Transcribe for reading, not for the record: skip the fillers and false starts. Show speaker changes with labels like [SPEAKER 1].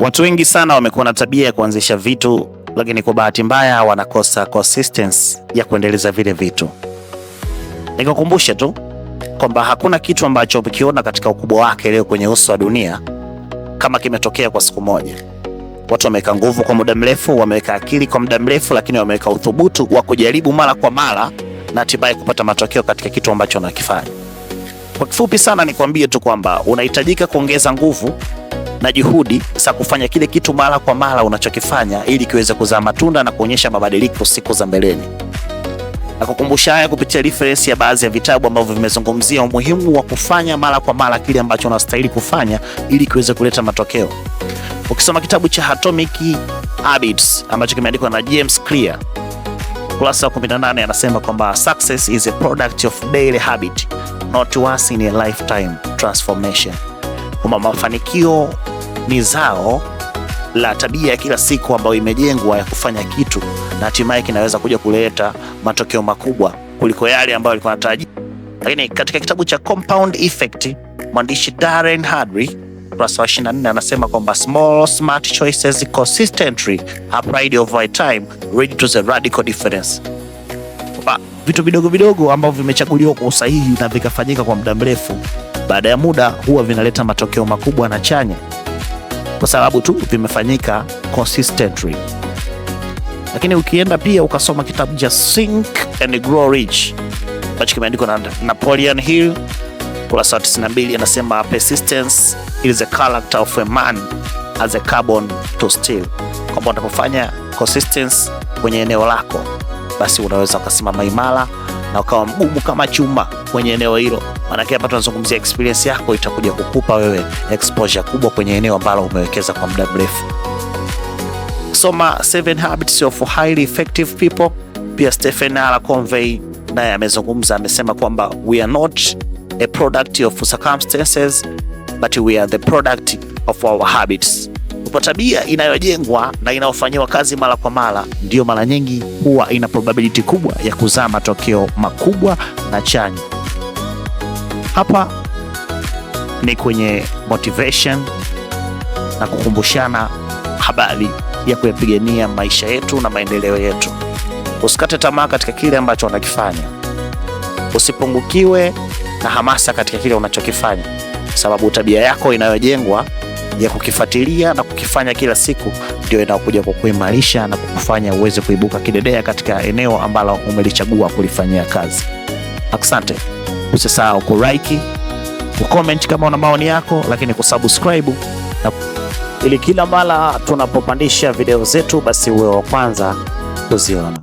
[SPEAKER 1] Watu wengi sana wamekuwa na tabia ya kuanzisha vitu, lakini kwa bahati mbaya wanakosa consistency ya kuendeleza vile vitu. Nikukumbushe tu kwamba hakuna kitu ambacho umekiona katika ukubwa wake leo kwenye uso wa dunia kama kimetokea kwa siku moja. Watu wameweka nguvu kwa muda mrefu, wameweka akili kwa muda mrefu, lakini wameweka uthubutu wa kujaribu mara kwa mara na hatimaye kupata matokeo katika kitu ambacho wanakifanya. Kwa kifupi sana nikwambie tu kwamba unahitajika kuongeza nguvu na juhudi za kufanya kile kitu mara kwa mara unachokifanya ili kiweze kuzaa matunda na kuonyesha mabadiliko siku za mbeleni. Na kukumbusha haya kupitia reference ya baadhi ya vitabu ambavyo vimezungumzia umuhimu wa kufanya mara kwa mara kile ambacho unastahili kufanya ili kiweze kuleta matokeo. Ukisoma kitabu cha Atomic Habits ambacho kimeandikwa na James Clear, ukurasa wa 18, anasema kwamba success is a product of daily habit, not once in a lifetime transformation, kwamba mafanikio ni zao la tabia ya kila siku ambayo imejengwa ya kufanya kitu na hatimaye kinaweza kuja kuleta matokeo makubwa kuliko yale ambayo alikuwa anatarajia. Lakini katika kitabu cha Compound Effect, mwandishi Darren Hardy, ukurasa wa 24, anasema kwamba small smart choices consistently applied over time lead to the radical difference. Kwamba vitu vidogo vidogo ambavyo vimechaguliwa kwa usahihi na vikafanyika kwa muda mrefu, baada ya muda huwa vinaleta matokeo makubwa na chanya, kwa sababu tu vimefanyika consistently. Lakini ukienda pia ukasoma kitabu cha Think and Grow Rich ambacho kimeandikwa na Napoleon Hill, kurasa wa 92, anasema persistence is the character of a man as a carbon to steel, kwamba unapofanya consistency kwenye eneo lako, basi unaweza ukasimama imara na ukawa mgumu kama chuma kwenye eneo hilo. Maanake hapa tunazungumzia experience yako itakuja kukupa wewe exposure kubwa kwenye eneo ambalo umewekeza kwa muda mrefu. Soma Seven Habits of Highly Effective People. Pia Stephen R. Covey naye amezungumza, amesema kwamba we are not a product of circumstances but we are the product of our habits. Kwa tabia inayojengwa na inayofanyiwa kazi mara kwa mara ndiyo mara nyingi huwa ina probability kubwa ya kuzaa matokeo makubwa na chanya. Hapa ni kwenye motivation na kukumbushana habari ya kuyapigania maisha yetu na maendeleo yetu. Usikate tamaa katika kile ambacho unakifanya, usipungukiwe na hamasa katika kile unachokifanya, sababu tabia yako inayojengwa ya kukifuatilia na kukifanya kila siku ndio inayokuja kukuimarisha na kukufanya uweze kuibuka kidedea katika eneo ambalo umelichagua kulifanyia kazi. Asante. Usisahau kulike, kucomment kama una maoni yako, lakini kusubscribe na ili kila mara tunapopandisha video zetu basi uwe wa kwanza kuziona.